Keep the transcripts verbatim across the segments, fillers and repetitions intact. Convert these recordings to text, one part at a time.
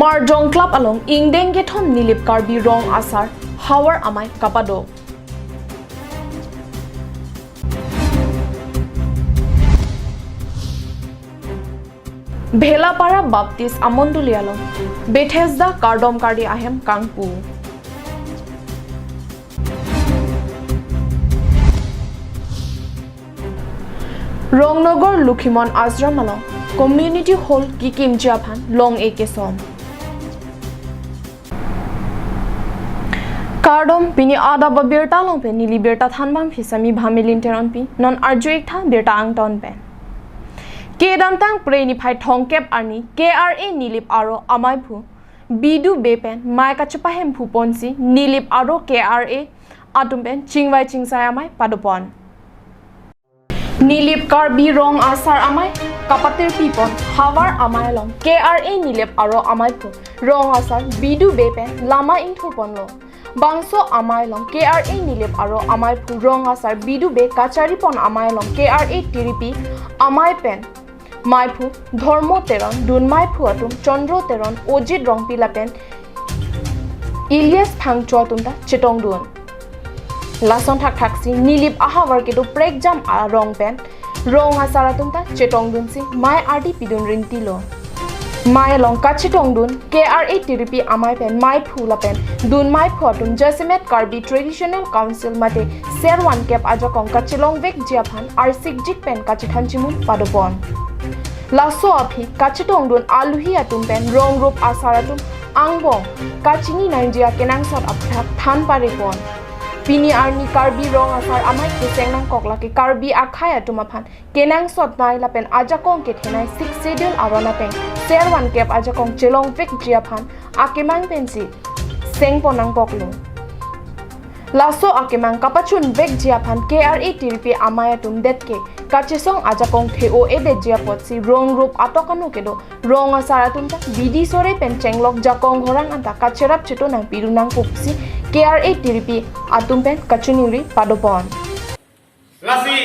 Marjong Club along ingdeng kethom Nilip Karbi Rong Asar Havar Amei kapado. Bhelapara Baptist Amondoli along Bethesda kardom kardi ahem kangpu. Rongnogor Lokhimon Ashram along Community Hall kikimji aphan long-e kesom. Kardom, pini adap abirta along pen neli birta thanbam phisami Bhamilin Teronpi, non arju-ik tha birta angton pen. Kedamtang Phre niphai thomkep arni K R A Nilip aro amaiphu Bidu Bey pen mei kachepahemphu ponsi Nilip aro K R A atum pen chingvai chingsai amei padopon. Nilip Karbi Rong Asar Amei kapatirpi pon Havar Amei along K R A Nilip aro amaiphu Rong Asar Bidu Bey pen lama ingthur ponlo. Bangso amei along K R A Nilip aro amaiphu Rong Asar Bidu Bey kachari pon amei along K R A tiripi amei pen meiphu Dhormo Teron, dun meiphu atum Chandra Teron, Ojit Rongpi lapen Elias Phangcho atum ta chetongdun. Lason thakthaksi Nilip ahavar kedo prekjam arong pen Rong Asar atum ta chetongdunsi mei ardi pidun rintilo. Mei along kachetongdun K R A tiripi amei pen meiphu lapen dun meiphu atum jasemet Karbi Traditional Council mate ser vankep ajakong kachelongvekji aphan arsikjik pen kachethan chimun padopon. Laso aphi kachetongdun aluhi atum pen rong rup asar atum angbong kachini nangji akenangsot aphuthak than paripon. Pini arni Karbi Rong Asar Amei keseng nangkok lake Karbi akhei atum aphan kenangsotnei lapen ajakong kethenei Sixth Schedule aron ateng ser vankep ajakong chelongvekji aphan akemang pensi sengpon nangkoklo. Laso akemang kapachunvekji aphan K R A tiripi amei atum detke kachesong ajakong the-o-edetji apotsi rong rup atok anu kedo Rong Asar atum ta bidi sore pen chenglok jakong horang anta kacherap cheto nangpiru nangpusi K R A tiripi atum pen kachiningri padopon. Lasi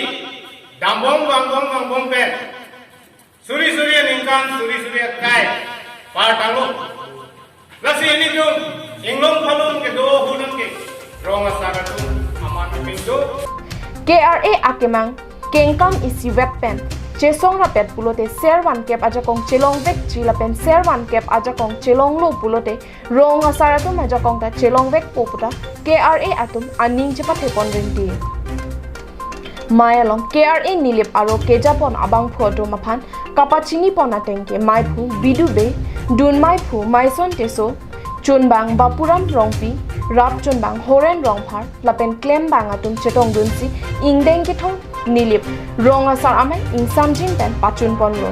dambom vangbom vangbom pen suri suri aningkan suri suri akai partanglo. Lasi ilitum inglong phalong kedo ahut nangke Rong Asar atum aman apindo. K R A akemang kengkam isivet pen chesong rapet pulote ser vankep ajakong chelongvekji lapen ser vankep ajakong chelonglo pulote Rong Asar atum ajakong ta chelongvekpo pu ta K R A atum aning chepathepon rinti. Mei along K R A Nilip aro kejapon abangphu atum aphan kapachinipon ateng ke meiphu Bidu Bey, dun meiphu Maison Teso, chunbang Bapuram Rongpi, rap chunbang Horen Rongphar lapen klembang atum chetongdunsi ingdeng kethom Nilip Rong Asar Amei ingsamjin pen pachunponlo.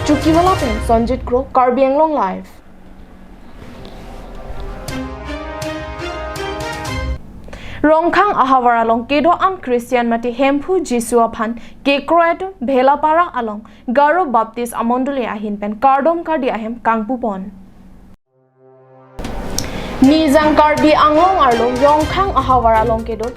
Chokihola pen Sonjit Kro, Karbi Anglong Live. Rongkhang ahavar along kedo-an Christian mate Hemphu Jisu aphan kekroi atum Bhelapara along Garo Baptist Amondoli ahin pen kardom kardi ahem kangpupon. Nijang Karbi Anglong arlo Rongkhang ahavar along kedo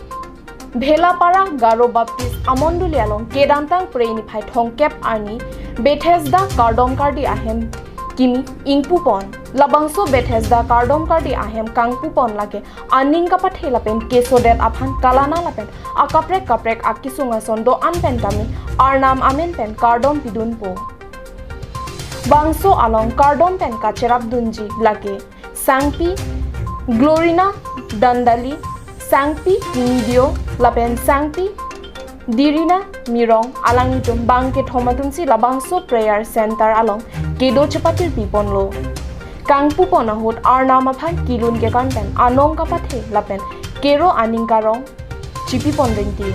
Bhelapara Garo Baptist Amondoli along kedamtang Phre niphai thomkep arni Bethesda kardom kardi ahem kimi ingpupon. Labangso Bethesda kardom kardi ahem kangpupon lake aning kapathe lapen kesodet aphan kalana lapen akaprek kaprek akisung ason do-an pen tame Arnam amen pen kardom pidunpo. Bangso along kardom pen kacherapdunji lake Sangpi Glorina Dandali, Sangpi Nidio lapen Sangpi Dirina Mirong alanglitum bang kethom atumsi labangso prayer center along kedo chepatirpiponlo. Kangpupon ahut Arnam aphan kilun kekan pen anong kapathe lapen kero aning karong chipipon rinti.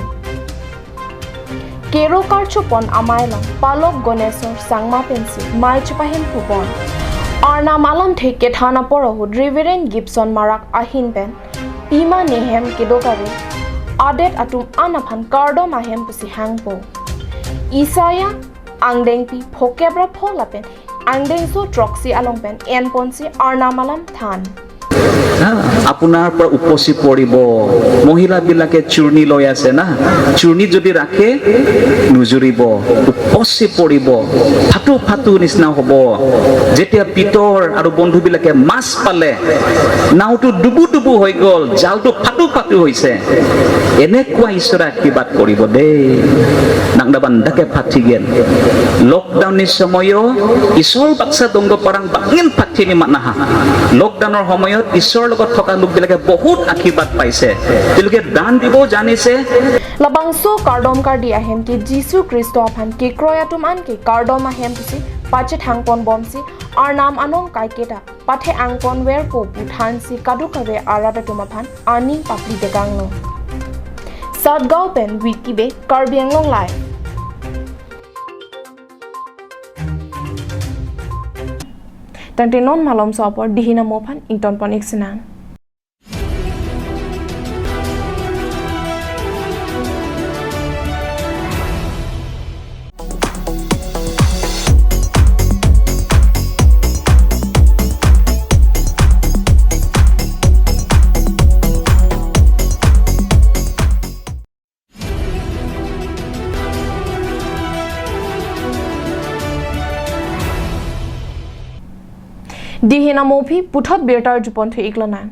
Kero karchopon amei along Palok Goneswar Sangma pensi mei chepahempupon. Arnam alamthe kethan apor ahut Reverend Gibson Marak ahin pen pima nehem kedo kave adet atum an aphan kardom ahem pusi hangpo. Isaiah angdengpi phokep ra pho lapen angdengso throksi along pen enponsi Arnam alam than. Ah, আপোনাৰ পৰা উপচি পৰিব। মহিলাবিলাকে চুৰ্ণি লৈ আছে না, চুৰ্ণি যদি ৰাখে নুজুৰিব, উপচি পৰিব, ফাটু ফাটু নিচিনা হ'ব। যেতিয়া পিতৰ আৰু বন্ধুবিলাকে মাছ পালে, নাওটো ডুবু ডুবু হৈ গ'ল, জালটো ফাটু ফাটু হৈছে, এনেকুৱা ঈশ্বৰে আশীৰ্বাদ কৰিব দেই। Nang daban dak ke phathigen. Lockdown ni somoyo, Isor baksa donggo parang bangin phathi ni manaha. Lockdownৰ সময়ত ঈশ্বৰৰ লগত থকা লোকবিলাকে বহুত আশীৰ্বাদ পাইছে। তেওঁলোকে দান দিব জানিছে। Labangso kardom kardi ahem ke Jisu Khristo aphan kekroi atum an ke kardom ahem pusi pachethang pon bomsi Arnam anong kaiketa pathe angkon verpo pu thansi kadokave arat atum aphan aning papli dekanglo. Satgaon pen Vicky Bey, Karbi Anglong Live. Tangte non malomso apor dihina mo aphan ington pon ik sinang. Dihina mo aphi puthot birta arjupon thu iklonang.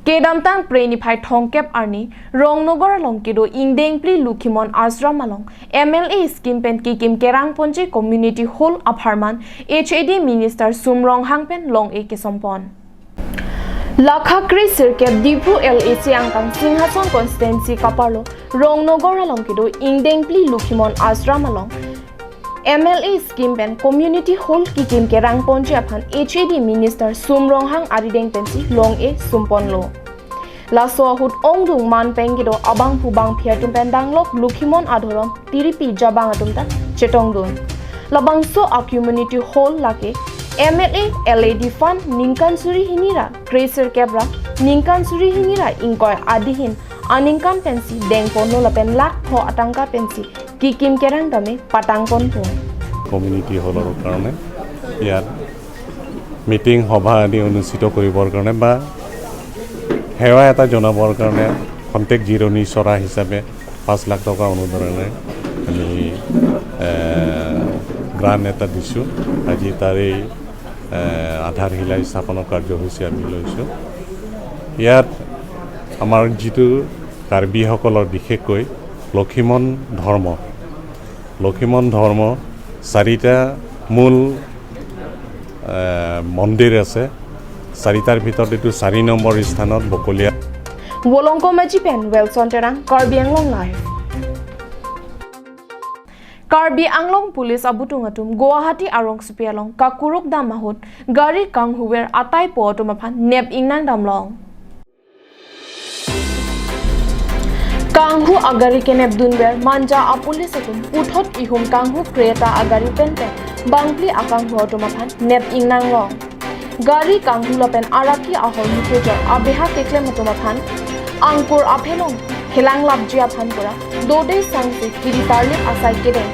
Kedamtang Phre niphai thomkep arni Rongnogar along kedo ingdengphli Lokhimon Ashram along M L A scheme pen kekim kerang ponji community hall apharman H A D minister Sum Ronghang pen long-e kesompon. Lakha kre sirkep Diphu L A C angkang Singhason constituency kaparlo Rongnogar along kedo ingdengphli Lokhimon Ashram along M L A scheme pen community hall kekim kerang ponji aphan H A D minister Sum Ronghang arideng pensi long-e sumponlo. Laso ahut ongdung man pen kedo abangphu bangphi atum pen danglok Lokhimon adhorom tiripi jabang atum ta chetongdun. Labangso a-community hall lake M L A L A D fund ningkan suri hini ra kre sirkep ra ningkan suri hini ra ingkoi adihin aningkan pensi dengponlo lapen lakh pho atangka pensi kekim kerang tame patangponpo. Community হলৰ কাৰণে ইয়াত মিটিং সভা আদি অনুষ্ঠিত কৰিবৰ কাৰণে বা সেৱা এটা জনাবৰ কাৰণে খন্তেক জিৰণি চৰা হিচাপে পাঁচ লাখ টকা অনুদানেৰে আমি, এ, গ্ৰাণ্ট এটা দিছোঁ। আজি তাৰেই, এ, আধাৰশিলা স্থাপনৰ কাৰ্যসূচী আমি লৈছোঁ। ইয়াত আমাৰ যিটো কাৰ্বিসকলৰ বিশেষকৈ লক্ষীমন ধৰ্ম, লক্ষীমন ধৰ্ম চাৰিটা মূল, এ, মন্দিৰ আছে। চাৰিটাৰ ভিতৰত এইটো চাৰি নম্বৰ স্থানত বকলীয়া। Volongkom Aji pen Wilson Terang, Karbi Anglong Live. Karbi Anglong Police abutung atum Guwahati arongsopi along kakuruk dam ahut gari kanghuver ataipo atum aphan nep ingnang damlong. Kanghu agari kenepdunver Manja apolice atum puthot ihum kanghu kreta agari pen pen bangphli akanghu atum aphan nep ingnanglong. Gari kanghu lapen araki ahormu kejor abeha keklem atum aphan angkur aphelong helanglapji aphan pura dode sangse kiri tarlip asai kedeng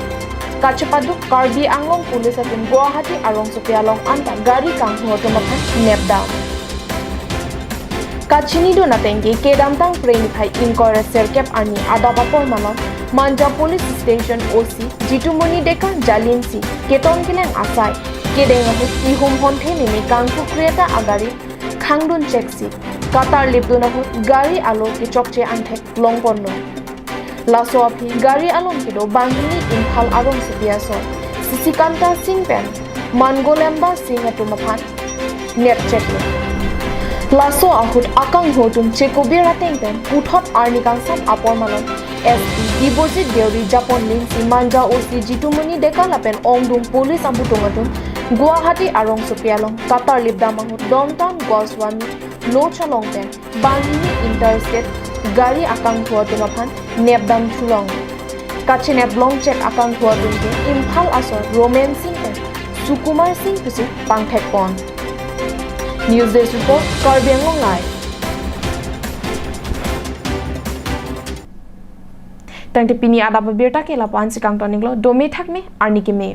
kachepaduk Karbi Anglong Police atum Guwahati arongsopi along anta gari kanghu atum aphan nepdam. Kachinidun ateng ke kedamtang Phre niphai ingkoi ra sirkep arni adap apor malom Manja Police Station O C Jitumoni Deka jalinsi keton keleng asai kedeng ahut ihum honthe nini kanghu kreta agari khangdun cheksi katarlipdun ahut gari alo kechokche angthek longponlo. Laso aphi gari along kedo banghini Imphal arongsopi aso Sisikanta Singh pen Mangolemba Singh atum aphan nepcheklo. Laso ahut akanghu atum chekobir ateng pen puthot arni kangsam apor malom S P Dibojit Deuri japon linsi Manja O C Jitumoni Deka lapen ongdung police abutung atum Guwahati arongsopi along katarlipdam ahut Downtown Goswami Lodge along pen banghini interstate gari akanghu atum aphan nepdam thulong. Kachinep longchek akanghu atum ke Imphal aso Roman Singh pen Sukumar Singh pusi pangthekpon. News Desk Report, Karbi Anglong Live. Tangte pini adap abirta ke lapu-an si kangton iklo, dome thakme, arni keme.